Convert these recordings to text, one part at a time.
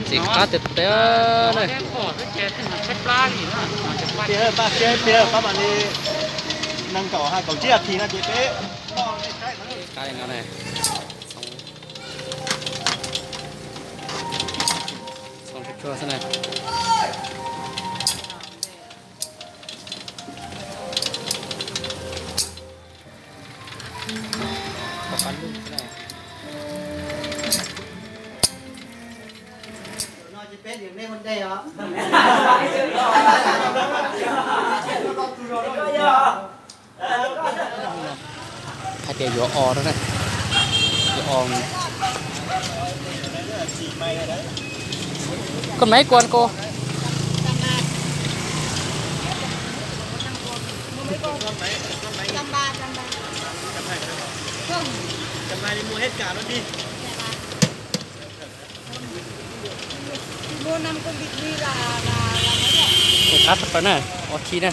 Ntxim qab tiag tiag na. Pab siab tiag, pab mam li nees nkaum ha kaum tsib as thiv no ces peb qab li no na. Txhoov tsuag tsuag xwb na. Hais tias yuav o no na. Yuav o. Con máy của anh cô. Qab tshaj plaws na, o tsi na.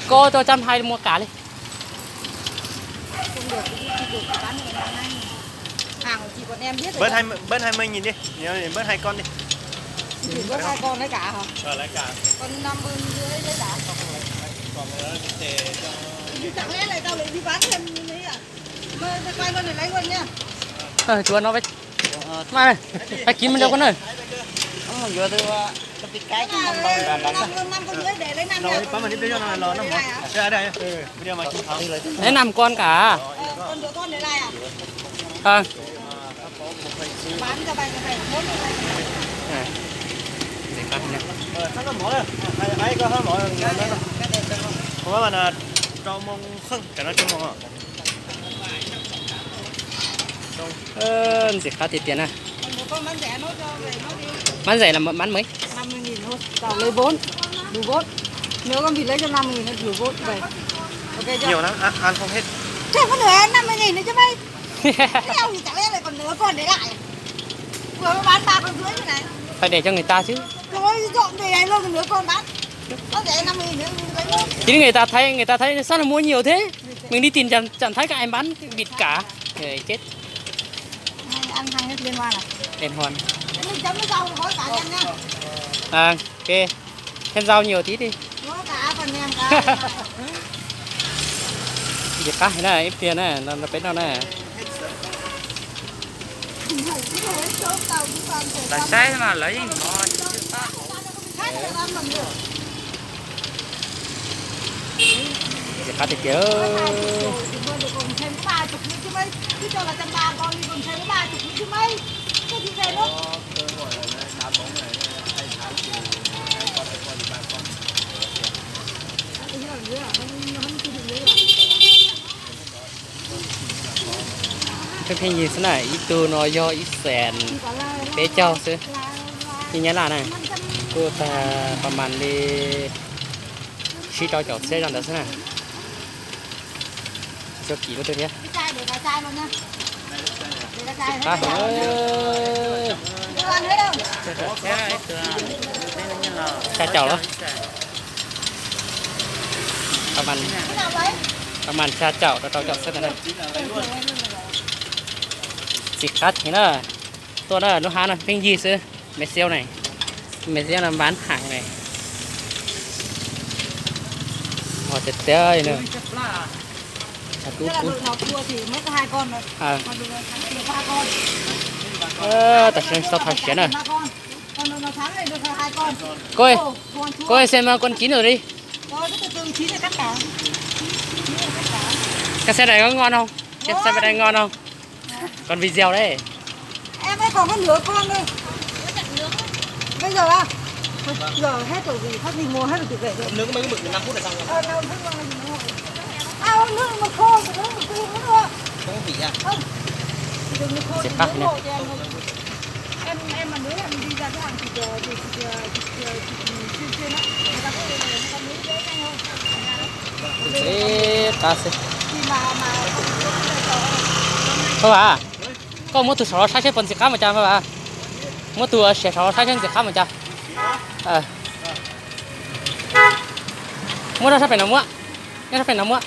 Koj tau trăm hai mua cả đi. Bớt hai mươi nghìn đi, bớt hai con đi. Chỉ bớt hai con đấy cả hả? Ờ, lấy cả. Còn năm mươi dưới đấy cả. Còn, ờ, để cho... Chẳng lẽ lại tao lại đi bán thêm nữa à? Mà quay qua này lấy luôn nha. Ơ, chuột nó với... Mà, phải kín mình đâu con ơi. Năm mươi, năm mươi dưới để lấy năm nha. Còn năm mươi dưới để lại. Lấy năm con cả. Ờ, còn đứa con để lại à? Ờ. Bán cho mày, mày phải bốn mươi. À. Để cắt nha. Ờ, sắp có mỏ rồi. Ai, ai có mỏ rồi. Ủa mà là rau mông khưng, cả nó trong mông à. Ơ, ntxim qab tiag tiag na. Bán rẻ là bán mấy? Năm mươi nghìn thôi, tổng lấy bốn, đủ bốn. Nếu con vịt lấy cho năm mươi nghìn nó đủ bốn vậy. Ok chưa? Nhiều lắm, ăn, ăn không hết. Thế có nửa năm mươi nghìn nữa chứ mấy. Cái ông thì chẳng lẽ lại còn nửa con để lại. Vừa mới bán ba con rưỡi rồi này. Phải để cho người ta chứ. Thôi dọn về luôn, nửa con bán. Có rẻ năm mươi nghìn nữa, lấy luôn. Chính người ta thấy, người ta thấy sao nó mua nhiều thế? Mình đi tìm chẳng, chẳng thấy các em bán vịt cả. Người chết. Ăn thằng liên hoan à? Liên hoan. Mình chấm với rau thì có cả em nha. À, ok. Thêm rau nhiều tí đi. Có cả phần mềm cả. Ntxim qab na, ib pliag na, no peb noj na. Lawv saib mas lawv yeej hnov. Ntxim qab tiag tiag. Pheej pheej yig xwb na, ib tug no yog ib xees peb caug xwb. Ib nyab laj na, kuj tag pas mas li tsib rau caum txhiab zog ntawd xwb na. Txog kim lub twg thiab. Tsis qab heev. Xya caum los? Pas mas xya caum rau rau caum xwb ntawd na. Tsis qab heev na. Tuaj na, lub hab no pheej yig xwb. Mệt xéo này. Mệt xéo là bán hàng này. Ngon tiag tiag li na. Kub kub. Tam sim no tsis tau thov siav na. Cô ơi, cô ơi xem con chín rồi đi. Cái xe này có ngon không? Xem xe này ngon không? Còn video đấy. Em ơi, còn có nửa con thôi. Bây giờ à? Giờ hết rồi, vì sắp đi mua hết rồi, tự vệ rồi. Nướng mấy cái mực mười lăm phút là xong rồi. Ờ, nấu nước mà, à, uống nước mà khô, uống nước tươi nữa. Không có vị à? Không. Thì đừng có khô, thì nướng hộ cho em thôi. Em, em mà nướng là mình đi ra cái hàng thịt, ờ, thịt, thịt, ờ, thịt, ờ, thịt, ừ, xuyên xuyên á. Người ta có, người ta nướng dễ nhanh hơn. Ntxim qab xwb. Phaj Vam, koj muab tus saum los saib seb puas ntxim qab mas cas Phaj Vam. Muab tus siav saum los saib seb ntxim qab mas cas. Muab rau sab pem no muab. Nyob sab pem no muab.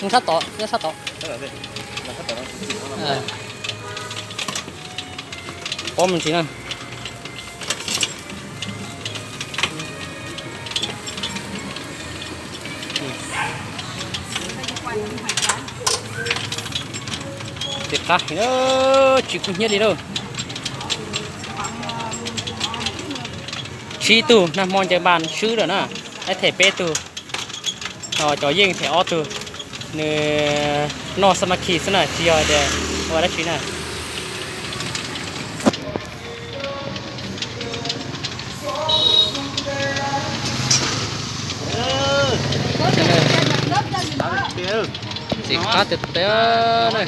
Mus sab tod, nyob sab tod. Ntxim Ob me ntsis na. Ntxim qab heev, tsis kub hnyiab li lauj. Tsib tug nag hmo ncaws npas swb lawm na, ib them peb tug, cov yeej them ob tug. Nws noj xab ma khi xwb na, tsis yog tias ua dab tsi na. Ntxim qab tiag tiag na.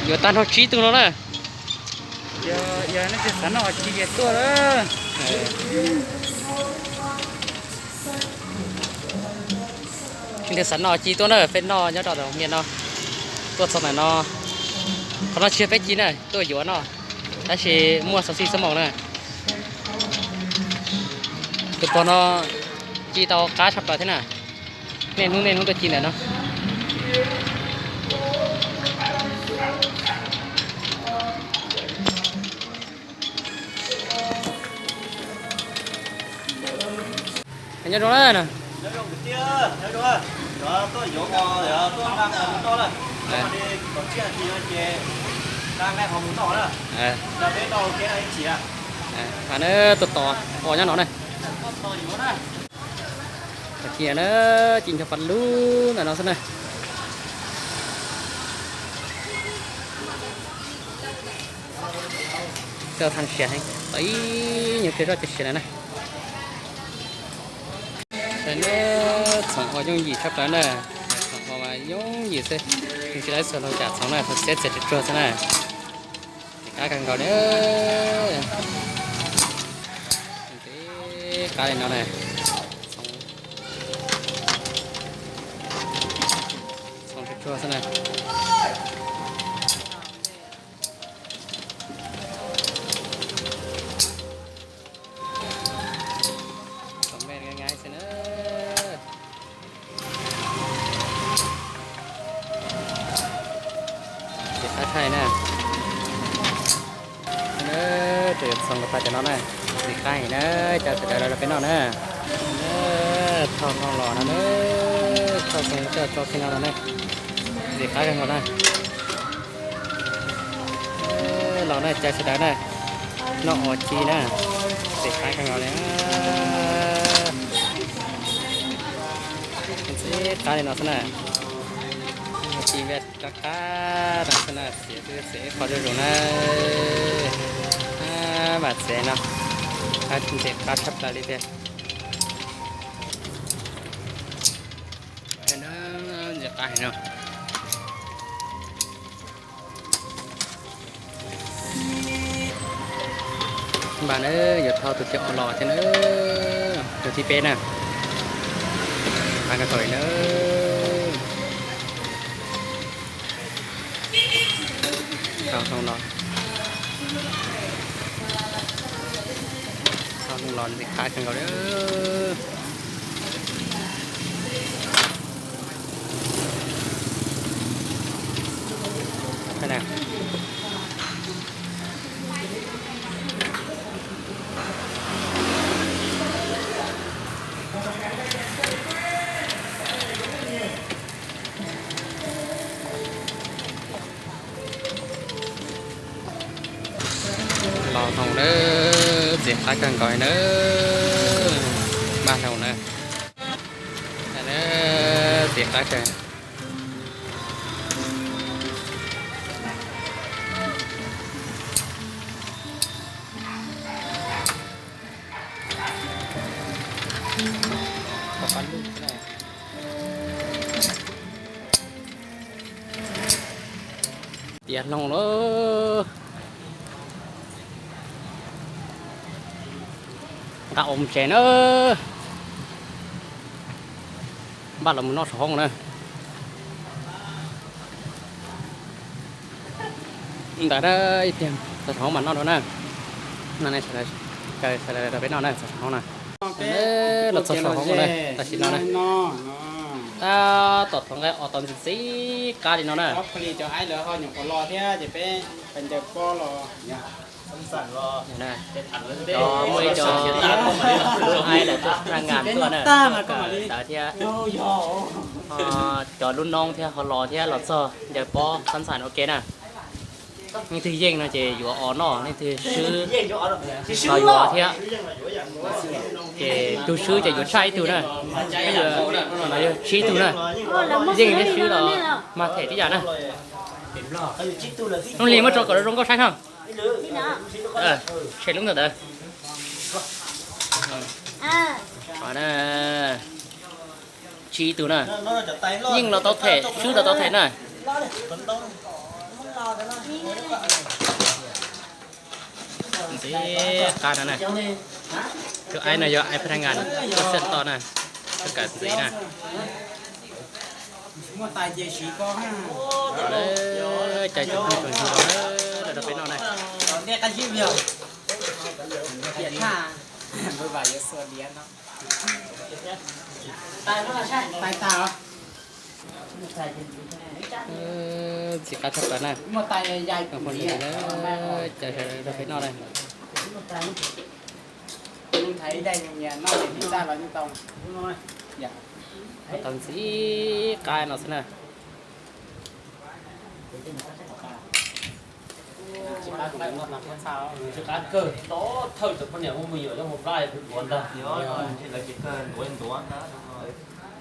Yuav tag nrho tsib tug no na. Yog nej xav noj os ci ces tuaj. Sawv daws xav noj ci tuaj na, peb noj nyob rau tom miaj no, tuaj txog ntawm no. Qhov no tsis yog peb ci na, tuaj yuav noj, tab sis muaj xov xij xab maus na. Tus pog no ci tau qab tshaj plaws thiab na. Niaj hnub niaj hnub tuaj ci ntawm no. Nyob zoo na. Tuaj tos os nyob no na. Tam sim na, ci nrog pas lub ntawm no xwb na. Coj thaj siav heev, tau ib nyuag pliag zoj cov siav na na. Txhoov os yooj yim tshaj plaws na. Txhoov os mas yooj yim xwb, tsis tau txhua lub cas txhoov na, txhoov xiab txias tsuag tsuag xwb na. Ntxim qab kawg nkaus na. Ntxim qab li no na. Txhoov tsuag tsuag xwb na. Txhoov me ngai xwb na. Ntxim qab tshaj na. Txhoov ko tas cov no na, ntxim qab heev na, caw sawv daws los peb noj na. Thauj hlo los no na, thauj txhoov coj tso kiag no no na, ntxim qab kawg nkaus na. Los na caw sawv daws na, noj os ci na, ntxim qab kawg nkaus li. Ntxim qab li no xwb na. Os ci rov qab no xwb na, txiav xwb txiav ib qho zuj zus na. Mas txiav no, ntxim qab tshaj plaws li tiag. Ntxim qab heev no. Npaj na, yuav thauj tus thib ob los thiab na, tus thib peb na. Qab kawg nkaus li na. Thauj hlo los, thauj hlo los ntxim qab kawg nkaus li. Los hlo na, ntxim qab kawg nkaus na. Npaj hlo na. Ntxim qab kawg. Tiav hlo lauj. Nqa ua mus tsev na. Npaj los mus noj saum hoob na. Ntawd na, ib pliag txog saum hoob mam noj dua na. No ne, caw sawv daws rau peb noj na, txog saum hoob na. Los txog saum hoob na, tam sim no na. Tab tom thov nqaij os tau ntxim ntxim qab li no na. Cov phooj ywg cov aib lawv ho nyuam qhuav los thiab ces peb ncaws pob los. Muaj ib co aib lawv tuaj phaj ngas tuaj na, tuaj kawm ntawv thiab. Cov lub noob thiab ho los thiab los txog ncaws pob txhab ntxhais ua ke na. Leej twg yeej no ces yuav os noj, leej twg swb los yuav thiab. Ces tus swb ces yuav tshaj ib tug na, tsib tug na. Yeej thiab swb los mag them tib yam na. Zoo li muab tso kom zoo nkauj saib no. Tshem lub ntawd ntawd. Tsib tug na. Yeej los tau them, swb los tau them na. Ntxim qab no na. Tus aib no yog aib phaj ngas, tus xeej toj na, tus kawm ntxiv na. Cais tus phooj ywg tsoom ntseeg los rau peb noj na. Ntxim qab tshaj plaws na. Cais rau peb noj na. Tau ntxim qab no xwb na. Tsis qab kawg, tau thawj cov poj niam muaj me nyuam coj mus plab kuv tuav ntag.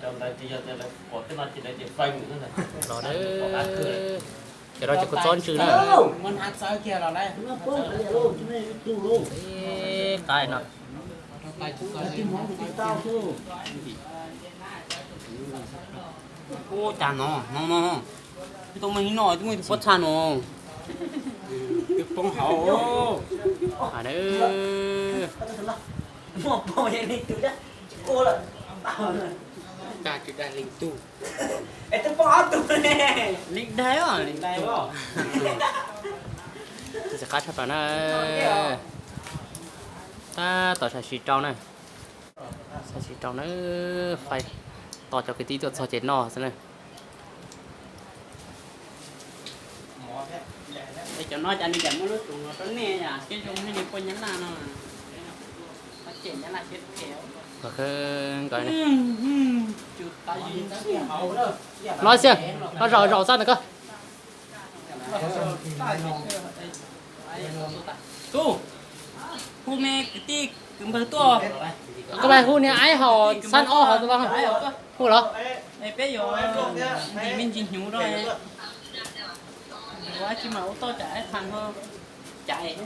Cov ntawd ces yog tias lawv pom tej no ces lawv ces fai mus xwb ntag. Los na, cov no ces kuv txob ntsws na. Qab no. Ua cas no, no, no, no. Twb tau muaj ib no, twb muaj ib tug pob txha no. Twb poob hauv. Tsis dag leej tug. Leej daig os, leej daig. Ntxim qab tshaj plaws na. Tab tom sam sim rau na. Sam sim rau na, fai tos cov kwv tij tuaj txog ces noj xwb na. Es cov no cas nws cas muaj lub tsum no rau nej yam siab zoo thiab niag poj Nyab Laj no. Qhov cem Nyab Laj siab phem. Los xwb, los zaum zaum xab ntawm ko. Tub, hu me kwv tij kwv npawg tuaj. Koj pais hu niag aib hauv xab ob hauv tuaj, hu los. Peb yuav ntim me ntsis hnyuv rau. Yuav tsis mam ua tau cov aib qha no. Caiv.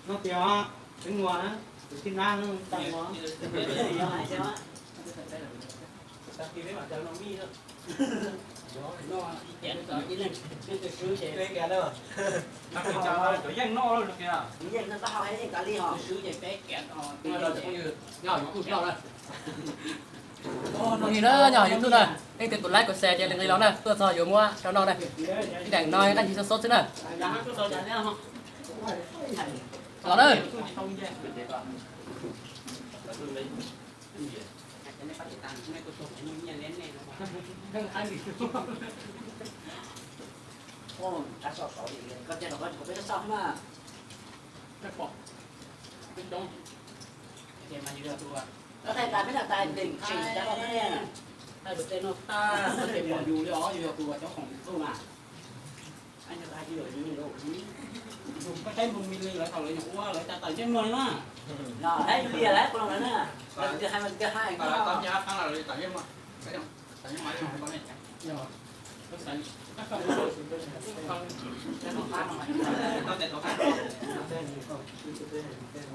No tias, tus nua, tus tij nab, tau no. Nyob YouTube na, leej twg tus like tus share ces nqis los na, tuaj txog yuav muab rau noj na. Ib daim no qab ntsis xub xub xwb na. Los na. Koj thaij tas peb thaij tas nteeg tsis tas koj ne. Thaij tus tej noj tag koj tsis pom yus li os, yus yog tus ua cov khoom yus tuaj mas. Koj saib mus mi li lawv thaum lawv nyuam ua lawv tas tawm ntsej muag li na. No, hais li lawv qhov no na. Lawv tias hais mas tias hais.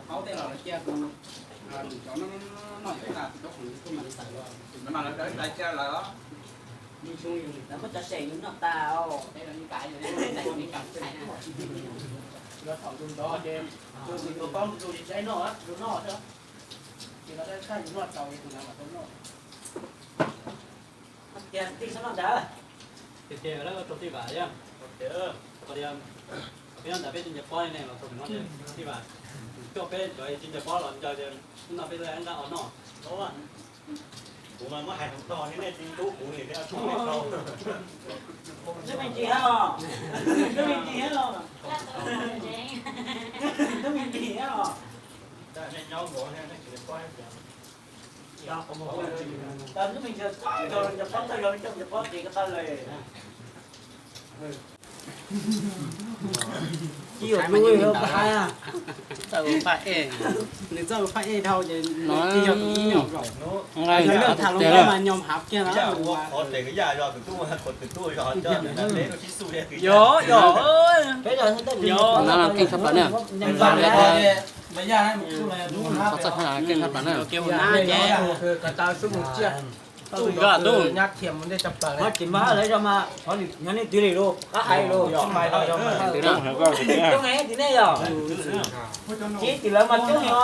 Aub tej los lawv cia tus cov noj yuav tas tus cov khoom yus tuaj mas li tawm los. Mas lawv dawb dai cia lawm. Lawv muab cov seem yus noj tas os. Lawv thaum tus ntawd ces tus tus paub tus tsis noj, tus noj xwb. Ces lawv dab tag yus noj tau tus ntawd mas tau noj. Tiag tij sab noj ntawd. Tiag tiag lawm rau tij vam yom. Qhov tias peb noj ntawd peb tsis nco pob ne los rau tij vam. Coj peb cov tsis nco pob los nco ces noj peb lawv nqa os noj. Kuv mas muab hais tog li nej tsis hlub kuv li. Ntsuj me ntsis hab os, ntsuj me ntsis hab os, ntsuj me ntsis hab os. Tau ntsuj me ntsis txhob nco pob tawg los coj nco pob qiv ko taw lawm. Txawj ua phaj ej, nws txawj ua phaj ej dhau ces tij yog tus ib nyuag zaum. Yog lawm tham lus mas nyom hav kiag na. Yog, yog, yog. Keej tshaj plaws na. Keej tshaj plaws na. Tub, tub, tub. Tsis mas lawv zog mas nyob nej twg li lus qab hais lus. Coob heev tim nej yog. Tsis tim lawv mas coob heev os.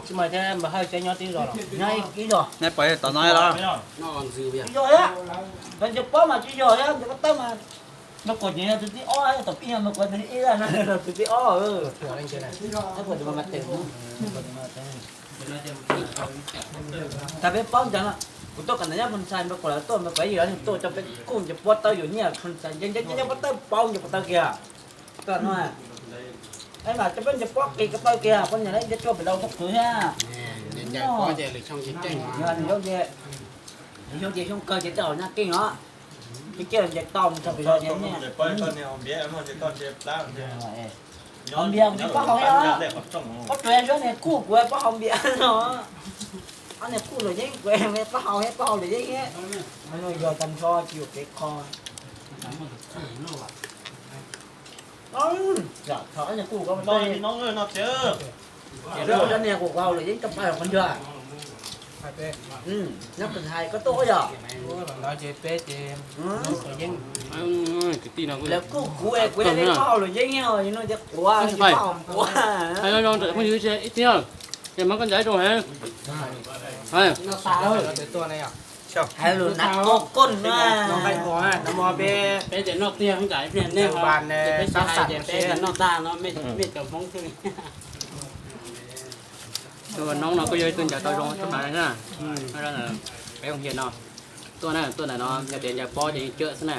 Tsis mas thiab npawg Hawj tsev nyob tib zos los nyob ib zos. Nej pom tom no los? Ib zos thiab. Nco pob mas tsis yog thiab, nco pob tawb mas. Npawg Kuam ces yog tus thib ob, tom pib yog npawg Kuam tus thib ib, tus thib ob. Npawg Kuam tus mas mas tes. Tag peb paub ntawd, kuv tuaj kom ntawd nyob Phoos Xais, npawg Kuam lawv tuaj, npawg Kuam yeej tuaj coj peb kuj nco pob tawb yuav nyiaj Phoos Xais, nco nco nco pob tawb paub nco pob tawb kiag. Tuaj no, es mas coj peb nco pob qis ko taw kiag, poj niam lawv nco tsuag pem rau poj khwv thiab. Xyoo ces, xyoo ces xyoo kawg ces tej zaum nyab keej os. Twb ciaj nce toj mus txog pem zos ces npias kuv tsis paub hau thiab. Pob tsuas yog niag kuj kuv paub hau npias no. Ob niag kuj luam yeeb kuv paub hau thiab, paub hau luam yeeb thiab. Yog tag nrho tsis yuam kev kho. Ob niag kuj kuv, ob niag kuj kuv hau luam yeeb toj paj los qhov ncua. Nyob Phoos Xais koj tuaj yog? Lawv kuj kuv es kuv yog paub hau luam yeeb, no ces quav paub hau npuav. Ib txhia, ces mas koj ncav rau heev. Hais lus hnav koj koj na. Peb ces noj tiag ncaim ib pliag nej, peb xav hais ces peb ces noj tag no, mej cov Hmoob xwb li. Tus noob no kuj yog ib tug ncaws tau zoo tshaj plaws na. Peb hoo hias no tuaj na, tuaj ntawm no yog tias ncaws pob ces yeej cawm xwb na.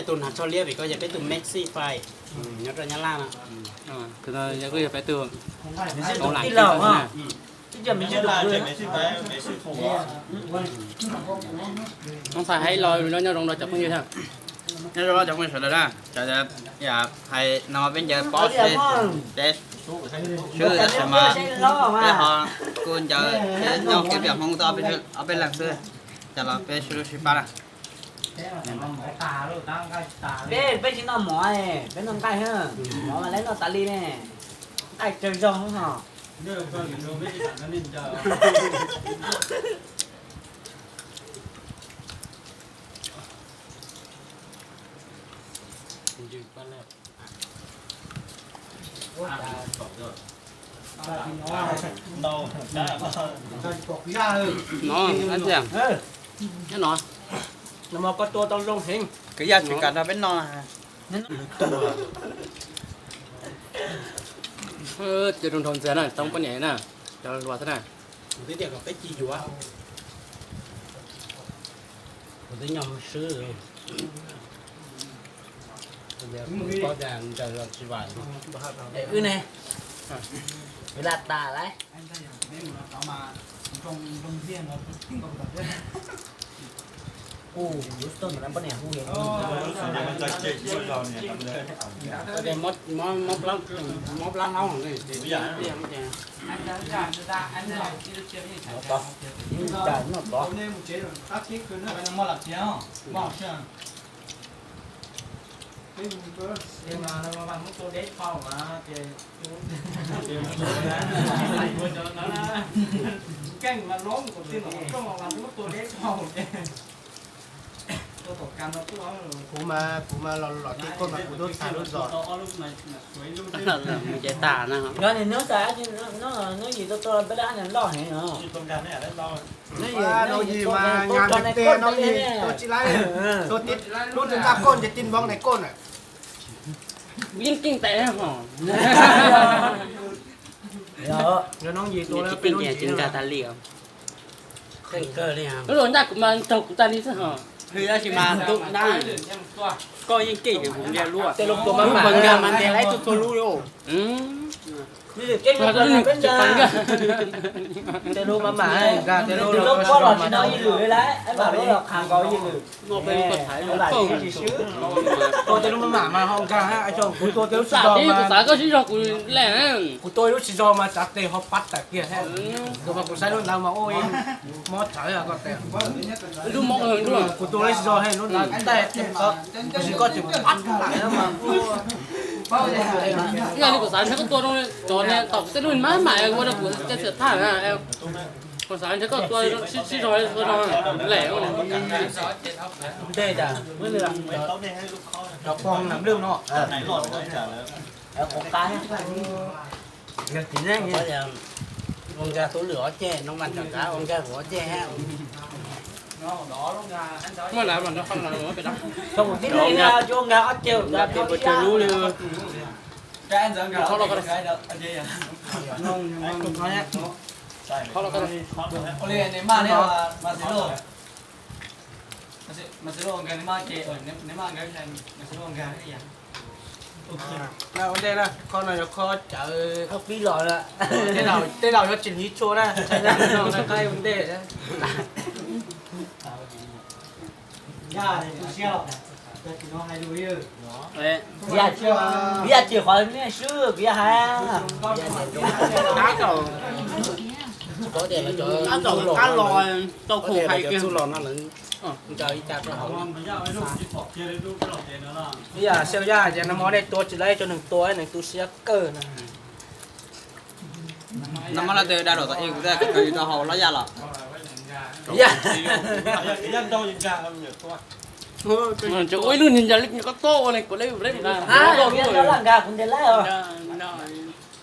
Tus hnav tsho liab vim ko yog peb tus Messi fai nyob rau Nyab Laj no. Kuj yog peb tus tij laug na. Noob fai hais los nyob zoo rau cov phooj ywg thiab. Nyob zoo cov phooj ywg sawv daws na, hais no peb ncaws pob xwb, peb swb tab sis mas peb ho kuj ncaws peb nyob kev piam Hmoob tau ob peb leeg xwb, cas los peb sib hlub sib pab na. Peb, peb tsis noj mov, peb noj nqaij, mov mas lawv noj tas li ne. Nqaij tsawg zog ho. No, no, no, koj tua tau zoo heev. Yaj tsis kam nrog peb noj. Ces rau nrau ntxiag na, tau poj niam na, cov hluas xwb na. Kuv twb tias kom peb ci yuav. Kuv twb nyob swb. Kuv paub tias ncaws los tsis vam. Es wb ne, wb laj tas lawm. Hu, lub toj ntawm no poj niam hu. Mob plab hlob. Noj tod. Kuv mas, kuv mas los los tib koj mas kuv tub txhais lub zos. Mus ces tas na. Nyob niag hnub xav, hnub yim tuaj tuaj peb dab niag loj heev os. Hnub yim mas ngas ntev tes no yim tuaj tsis laib. Tuaj tib lub ntxaj koj ces tib npoo tais koj na. Yeej keej tais hos. Hnub yim tuaj tsis nkag tas li os. Lub los ncaj kuv mas nrog kuv tag li xwb hos. Tab sis mas ntuj dab, koj yeej keej ces kuv ntiag lub. Lub mas nkag mas ntiag laib tuaj txhua lub li. Tes lub mas mam, nkag tes lub los pob los tsis noj ib lwm li lauj, mam lub los qhav nkaus ib lwm. Tes lub mas mam mas ho nkag, kuv tua tes lub tsis zog mas. Kuv xav koj sib zog kuv lawm. Kuv tua lub tsis zog mas tsav tes ho pab tawm kiag thiab. Tus mas kuv saib lub ntawd mas ua mob tsawv koj tes. Kuv tua lub tsis zog lub ntawd ntaij tes, tab sis koj tseem pab tawm mas. Yog li kuv xav ntshe koj tua rau cov niag tom tej lub mas mam ua rau kuv tej xiam thaj na. Kuv xav ntshe koj tua sib zog tua zog lawm. Ntej tas cov pog nam lwj no. Qhov qab yog tim neej, ua nkag tub lwm ob ceg, noo mas nram kav ua nkag kuv ob ceg. Muaj lawv mas nrog qhov lawv pem dab. Tib neeg cuab nkag ob ceg, nkag pem puas tsawg lub li. Qhov los, qhov los, qhov los. Ua li nws maj li Marcelo, Marcelo nkag nws maj ces, nws maj nkag Marcelo nkag. Na ua ntej na, qhov no yog qhov cawv, tej laus yog tsis hliv tshua na, qaib ua ntej. Yaj ces qhov nej swb kuv yaj hais. Tab tom qab los tau khoom hais kiag. Ib yam xav yaj ces no mo nej tua tsis laib cov neeg tua, neeg tu siab kawg na. No mas lawv twb da daum tau ib kuv tej kawg yus tau haus loj yaj los. Tseem ua ib lub niag ncaws li koj tuaj ua li kuv leb leb.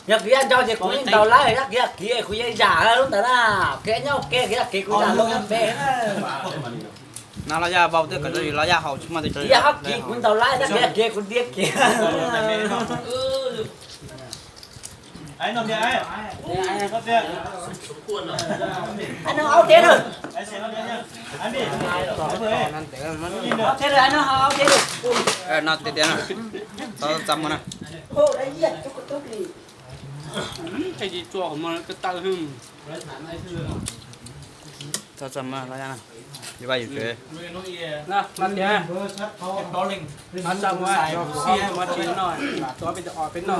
Yog kuv yaj nrau ces kuv yeej ntaus laib, yog kuv yaj kiv kuv yeej zam lub ntawd na. Kuv yaj nyob ua ke kuv yaj kiv kuv zam lub npe. No los yaj vau tej kom yus los yaj haus tsis muaj tej. Yaj hab kiv kuv ntaus laib, yaj kiv kuv ntiab kiag. Aib no aub thiab na. Aub thiab na, aub thiab na. No tiag tiag na. Txav mus na. Tsis tshua qhov muag ko taw hwj. Txhob txaj muag los yaj na, yus vaj yus tsev. Mas tias, mas txaj muag, tsis muaj tsis noj, lam tuav peb tus os peb noj.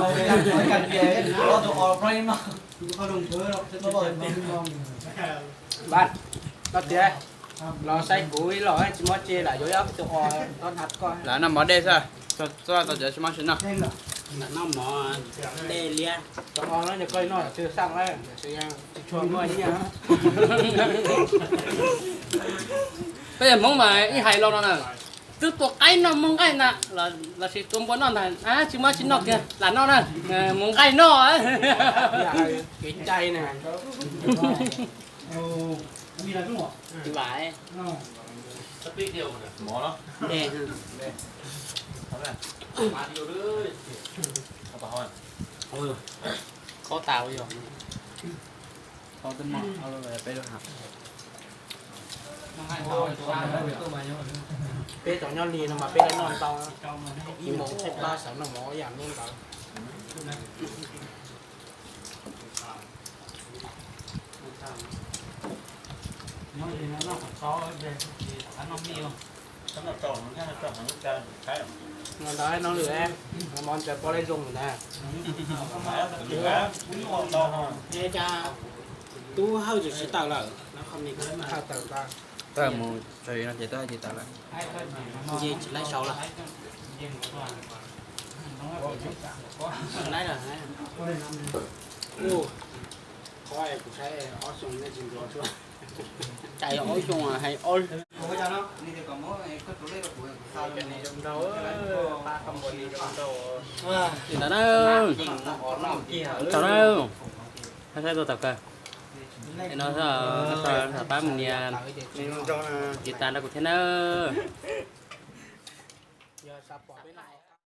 Mas tias, los saib kuv ib los tsis muaj tsis lam yuav ob peb tus os rov nrhav koj. Lam noj mov dej xwb, txhob tau cov tsis muaj tsis noj. Lam noj mov dej liab. Tus os no koj noj twb xaj lawm, tsis tshua muaj ib yam. Peb yog Hmoob mas ib hais los no na, twb tua qaib noj muag nqaij na, lossis tua npua noj ntag, tsis muaj tsis noj kiag, lam noj na, muag nqaij noj. Kev cai na. Mov los. Qhov tas yog. Qhov twb mov peb lub hab. Peb cov nyob li no mas peb lawv noj ntau, ib moos tsib plab xav noj mov ib yam li ntawd. Ntawd no lwm, mov ntawd pov lej zoo na. Tub Hawj tsis tawm lawm, tawm mus tso no ces tub Hawj tsis tawm lawm. Nce tsis laib sau lawm. Laib lawm. Qhov kuv saib ob xyoo nej tsis ntuas tsuag. Cas yog ob xyoo hais ob. Ntawd na, tau na, saib saib tuaj tau kawg. No, pab mus nias tiv tas nrog kuv thiab nawb.